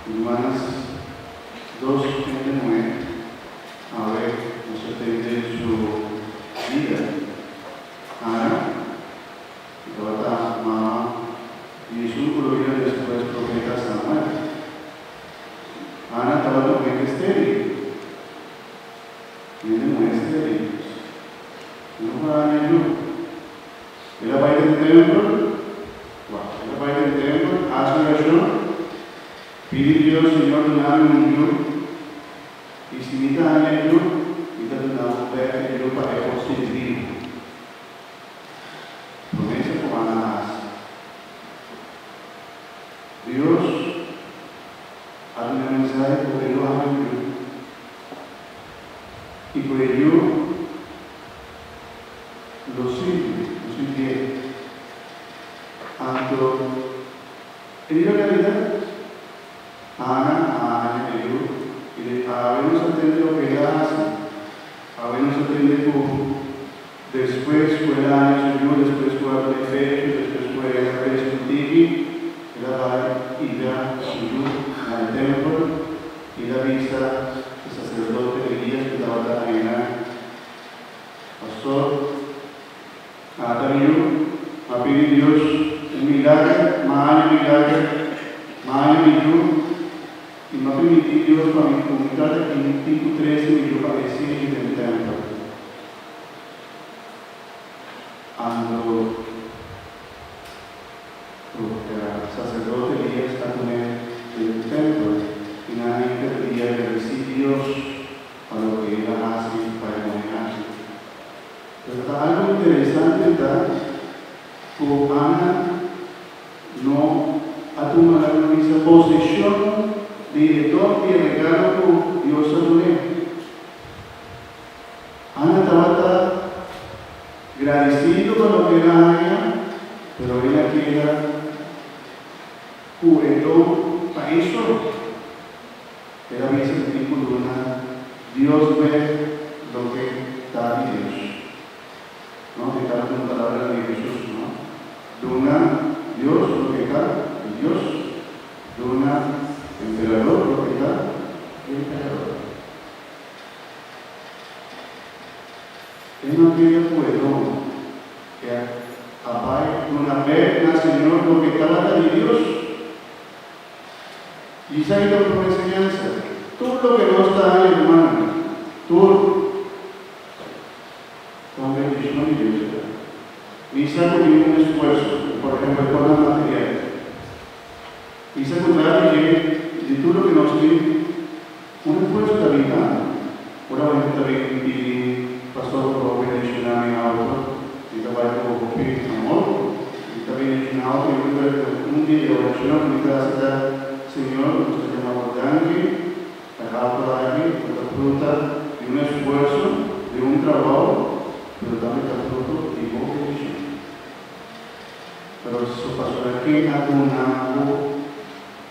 Mas dos hende muhé awe nos a tende su bida. Ana, ku tabata mama di esun ku lo bira despues profeta Samuel. Ana tabata un hende steril, un hende muhé steril. E no por a haña yu. El a bai den tempel, wak, el a bai den tempel, hasi orashon, pidi Dios, Señor, duna mi un yu, i si mi ta haña e yu, mi ta duna bo bek e yu pa e por sirbi bo. Promesa ku Ana a hasi. Dios a duna e mensahe ku e lo haña un yu, i ku e yu Lo sirbi, lo sirbié. Anto, e di realidad, Ana a haña e yu i di awe nos a tende loke el a hasi. Awe nos a tende ku despues ku el a haña su yu, despues ku a dun'é pechu, despues ku el a crece un tiki, el a bai ida su yu na e tempel i el a bisa e sacerdote Elias ku tabata aña. Pastor, Ata mi yu, a pidi Dios un milager, m'a haña milager, m'a haña mi yu, i m'a permití Dios pa mi ku mi tata ki mi tin ku trese mi yu pa e sirbi den tèmpel. Anto saserdote Elías a dun'é den tèmpel, i nan a hinka di dia gradisí Dios. Pa loke el a hasi pa e muhé aki. Pero ta algu interesante ta ku Ana no a tuma la bisa poseshon di e don di e regalo ku Dios a dun'é. Ana tabata gradisido pa loke el a haña, pero el a keda ku e don pa e so. El a bisa ku tin ku duna Dios bek loke ta di Dios. No, e tabata un palabra di Hesus, no? Duna Dios loke ta di Dios, duna emperador loke ta di emperador. E no keda ku e don, e a bai duna bek na Señor loke tabata di Dios. Esaki ta un enseñansa. Tur loke nos ta haña, rumannan, tur ta un bendishon di Dios ta. Mi sa ku tin un esfuerso, por ehempel kosnan material. Mi sa ku tras di dje, di tur loke nos tin, un esfuerso ta bin tambe. Ora un hende ta bin pidi pastor pa bo bendishoná mi auto, mi ta bai ku hopi amor. Mi ta bendishoná auto i mi ta un di e orashonnan ku mi ta hasi ta, Señor, nos ta yama bo danki pa e auto aki ku ta fruta di un esfuerso, di un trabou, pero tambe ta fruto di bo bendishon. Pero so pasobra ken a duna bo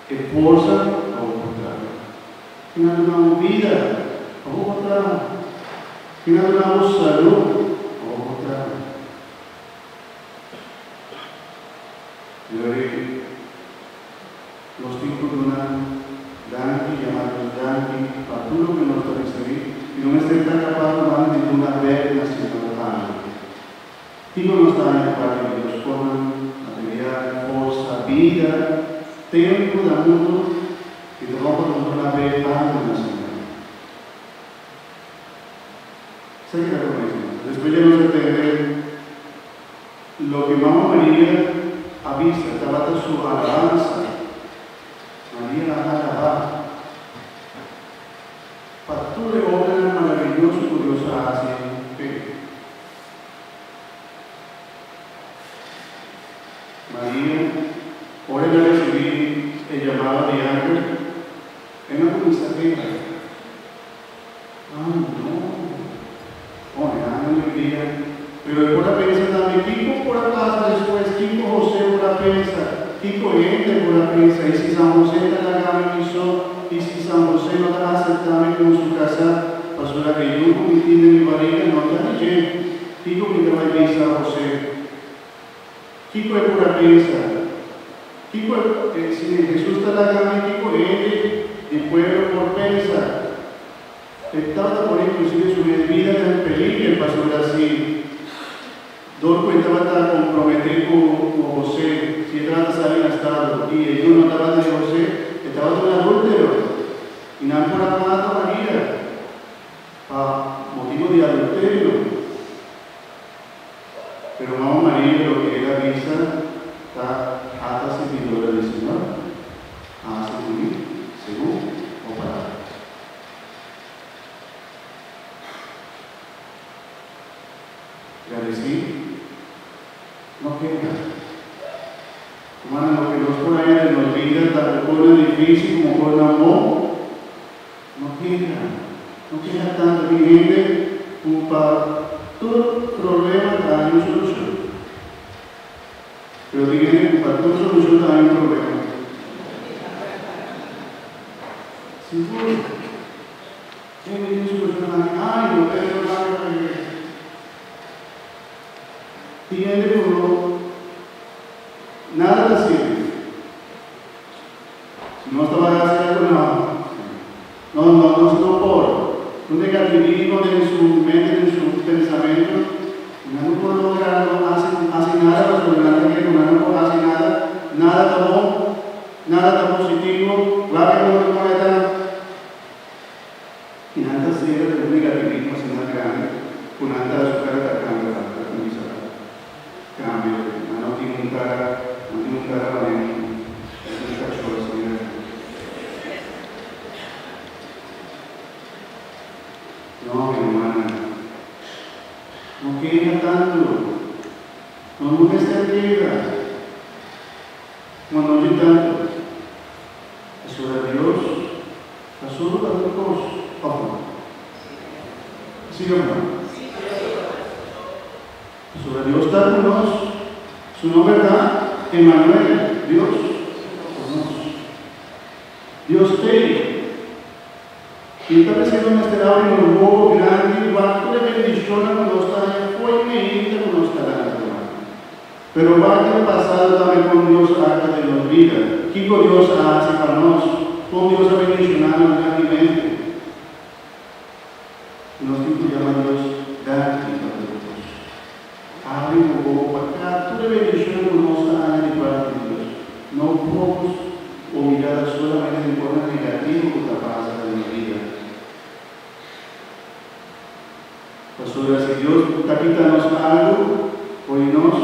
e forsa pa bo por traha? Ken a duna bo bida pa bo por traha? Ken a duna bo salú pa bo por traha? Yori, nos tin ku duna danki, yama Dios danki pa tur loke nos ta risibí i no mester ta kapas ruman di duna bèk na Señor tambe. Kiko nos ta haña di parti di Dios? Forma, material, forsa, bida, tempu na mundu i ta bon pa nos duna bèk algu na Señor. Esaki ta promé enseñansa. Despues dje nos a tende loke Mama Maria a bisa tabata su alabansa. Maria a alabá pa tur e obranan maraviyoso ku Dios a hasi p'e. Maria, ora el a risibí e yamada di angel, e no kuminsá keha. Ah, no. Oh, e angel alegria. Pero e por a pensa tambe kiko por a pasa despues, kiko José por a pensa, kiko hende por a pensa, i si San José ta laga mi mi so, i si San José no ta aseptá mi komo su kasá, pasobra e yu ku mi tin den mi bariga no ta di dje. Kiko mi ta bai bisa José? Kiko e por a pensa? Kiko, si Hesus ta laga mi, kiko hende di pueblo por pensa? E tabata pone inclusive su mes bida den peliger pasobra si dor cu e tabata compromete cu José, si e tabata sali na estado y e yu no tabata di José, e tabata un adultero y nan por a mata Maria pa motibo di adulterio. Pero mama Maria loke el a bisa ta ata sirbidora di Señor, hasi ku mi segun bo palabra. Gradisí no keda. Rumannan, loke nos por haña den nos bida tantu kosnan difísil komo kosnan bon, No keha, no keha tantu. Tin hende ku pa tur problema ta haña un solushon. Pero tin hende ku pa tur solushon ta haña un problema. Sigur, hende tin solushon ta haña, ay no ta e problema ta e. Tin hende ku no, nada ta sirbi. Si nos ta bai hasi algu no. No, no, nos no por. Un negativismo den su mente, den su pensamentu, nan no por logra, no hasi, hasi nada pasobra nan ta kere ku nan no por hasi nada, nada ta bon, nada ta positivo, wak e otro kon e ta. I nan ta sera den un negativismo asina grandi ku nan ta su kara ta kambia, ta kuminsá kambia. Nan no tin un kara, nan tin un kara manera un un kachó asina. No, mi rumannan, no keha tantu. No no mester keha. No no dje tantu. Pasobra Dios ta solo pa tur kos, òf no? Sí òf no? Pasobra Dios ta ku nos. Su nomber ta Emanuel, Dios ku nos. Dios t'ei. I ta p'esei nos mester abri nos wowo grandi wak tur e bendishonnan ku nos ta haña fo'i meinta ku nos ta gana tuma. Pero wak den pasado tambe kon Dios a aktua den nos bida, kiko Dios a hasi pa nos, kon Dios a bendishoná nos grandimente. I nos tin ku yama Dios danki pa tur kos. Abri bo wowo pa kar tur e bendishonnan ku nos ta haña di parti di Dios. No focus bo mirada solamente den kosnan negativo ku ta pasa den nos bida. Pasobra si Dios ta kita nos algu for di nos,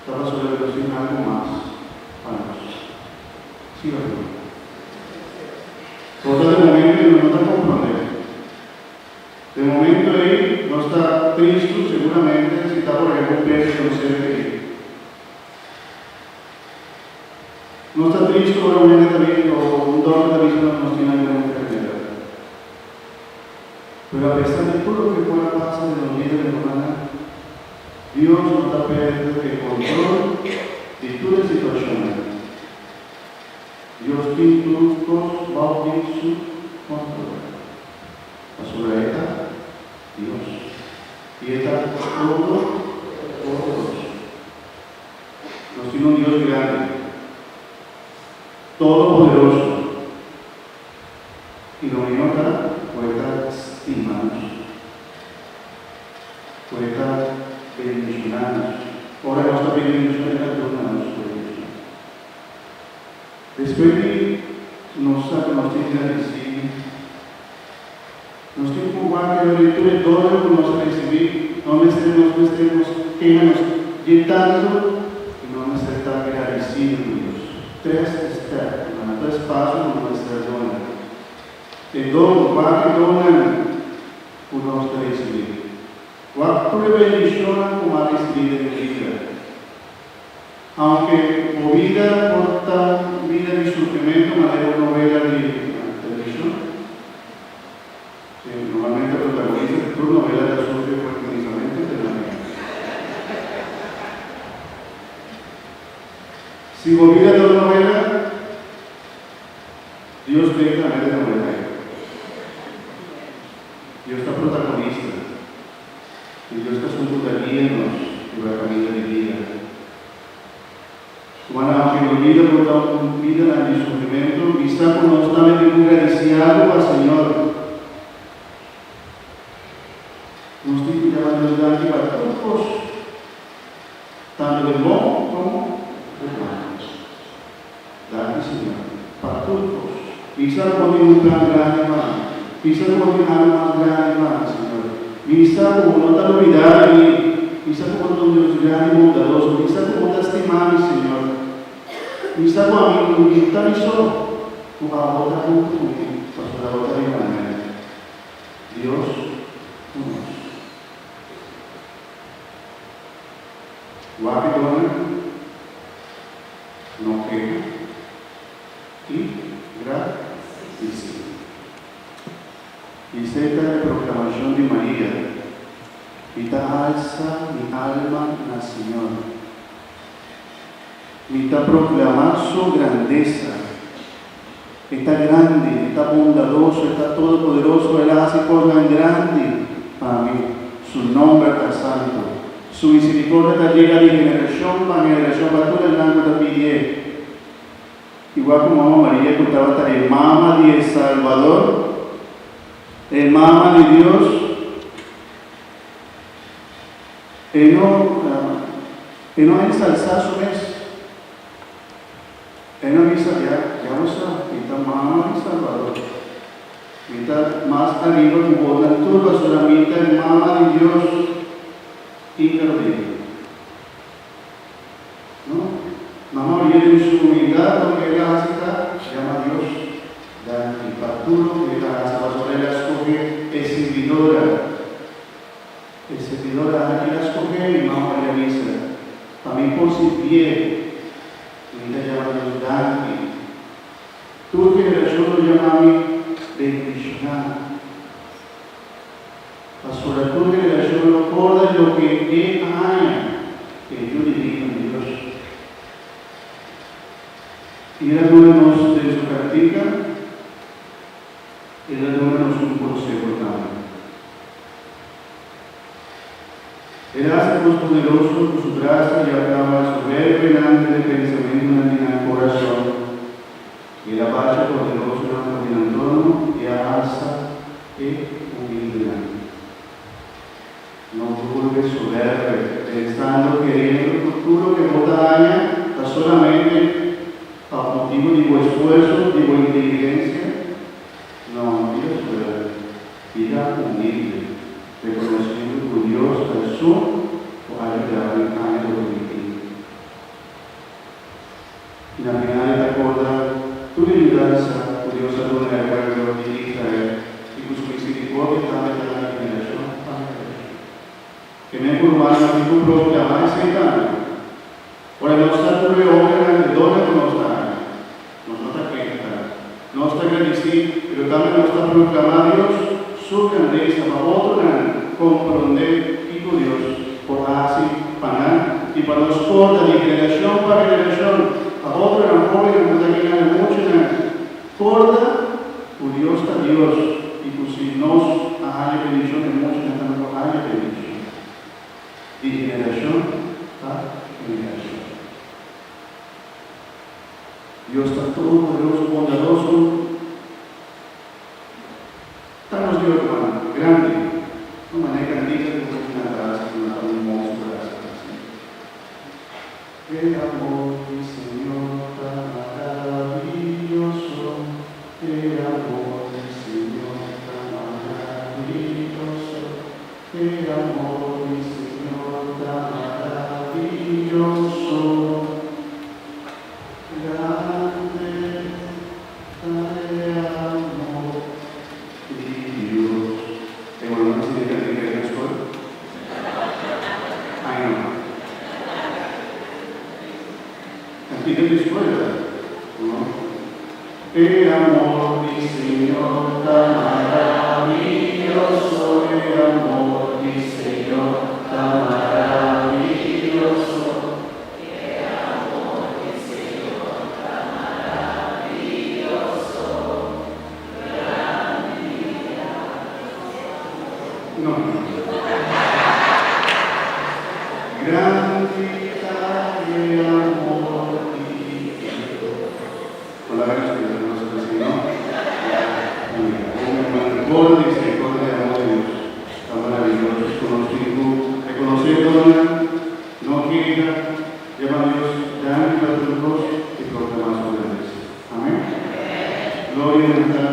ta pasobra Dios tin algu mas pa nos. Sí òf no? Por ta den momento ei nos no ta komprondé. Den momento ei nos ta tristu seguramente si ta por ehempel un perde un ser kerí. Nos ta tristu ora un hende ta bini o un dòkter ta bisa nos nos tin algun enfermedat. Pero apesar di tur loke por a pasa den nos bida mi rumannan, Dios no ta perde e control di tur e situacionnan. Dios tin tur cos bao di su control. Pasobra e ta Dios. I e ta Todopoderoso. Nos tin un Dios grandi, Todopoderoso. I lo mihó ta ku e ta stima nos, ku e ta bendishoná nos. Ora nos ta pidi bendishon, e ta duna nos bendishon. Despues di nos sa ku nos tin gradisí, nos tin ku wak e ora di tur e donnan ku nos a risibí, no mester nos mester nos keha nos dje tantu i no mester ta gradisido ku Dios. Tres step, hermana, tres paso ku no mester duna. E don, wak e donnan ku nos ta risibí. Wak tur e bendishonnan ku m'a risibí den mi bida. Aunke bo bida por ta un bida di sufrimentu manera un novela di televishon, si, normalmente protagonista di tur novela ta sufri for kuminsamentu te na fin. Si bo bida ta un novela, Dios den tambe ta e novela ei. Dios ta protagonista i Dios ta esun ku ta guia nos riba e kaminda di bida. Rumannan, aunke no. bida por ta un bidanan di sufrimentu, mi sa ku nos tambe tin ku gradisí algu pa Señor. Nos tin ku yama Dios danki pa tur kos, tantu den bon komo den mal. Danki Señor pa tur kos. Mi sa ku bo tin un plan grandi pa mi. Mi sa ku bo tin algu mas grandi pa mi, Señor. Mi sa ku bo no ta lubidá di mi. Mi sa ku bo ta un Dios grandi i bondadoso. Mi sa ku bo ta stima mi, Señor. Mi sa ku ami no ta mi so, ku abo ta huntu ku mi, pasobra bo ta Emmanuel, Dios ku nos. Wak e dòna. No keha i gradisí. Esei ta e proklamashon di Maria, Mi ta alsa mi alma na Señor. Mi ta proklamá Su grandesa. E ta grandi, e ta bondadoso, e ta todopoderoso, el a hasi kosnan grandi pa mi. Su nòmber ta santu. Su misericordia ta yega di generacion pa generacion pa tur esnan cu ta pidié. Igual cu Mama Maria cu tabata e mama di e Salbador, e mama di Dios, e no e no a ensalsa su mes. E no bisa, Ya, ya bo sa, mi ta mama di Salbador. Mi ta mas ariba ku bonan tur pasobra mi ta e mama di Dios inkarnado. No, mama Maria den su humildat loke el a hasi ta yama Dios danki pa tur loke el a hasi pasobra el a skohe e sirbidora. E sirbidora aki el a skohe mi, mama Maria bisa, pa mi por sirbié. Mi ta yama Dios danki. Tur generashon lo yama mi bendishoná, pasobra tur generashon lo korda loke e a haña, e Yu Divino di Dios. I el a duna nos den su kantika, el a duna nos un konseho tambe. El a hasi nos poderoso ku su brasa i a plama e soberbenan den e pensamentunan di nan korason. El a bacha e poderosonan for di nan trono i a alsa e humildenan. No bolbe soberbe, pensando keriendo ku tur loke bo ta haña ta solamente pa motibu di bo esfuerso, di bo inteligensia. No, bira soberbe. Bira humilde, reconociendo cu Dios ta esun cu a yuda mi haña loke mi tin. I na final e ta corda tur e yudansa cu Dios a duna e pueblo di Israel i cu su misericordia tambe ta na di generacion pa generacion. E men cu rumannan tin cu proclama esei tambe. Ora nos ta tur e obranan e donnan cu nos ta haña, nos no ta keha tantu. Nos ta gradisí, pero tambe nos ta proclamá Dios su grandesa pa otronan comprondé kico Dios por haci pa nan i pa nos corda di generacion pa generacion, pa otronan hobennan cu ta gina e muchanan corda cu Dios ta Dios i cu si nos a haña bendicion e muchanan tambe por haña bendicion. Di generashon pa generashon. Dios ta todopoderoso, bondadoso. Ta nos Dios, rumannan, grandi. No manera kantika ku nos nan ta hasi ku nan ta un monstruo ta hasi asina. E amor di Señor ta maraviyoso, e amor di Señor ta maraviyoso. E amor di Señor ta maraviyoso, grande ta e amor di Dios. E bo no ta siña cantica ei na scol? Ai no. Cantica di scol ta, no? E amor di Señor ta maraviyoso, e amor di Señor ta maraviyoso. E amor di Señor ta maraviyoso, grandi No. Grandi ta e amor di Dios. Rencor, misericordia y amor de Dios tan maravillosos ku nos tin ku rekonosé donnan, no keha, yama Dios danki pa tur kos i proklamá su grandesa. Amén. Gloria na.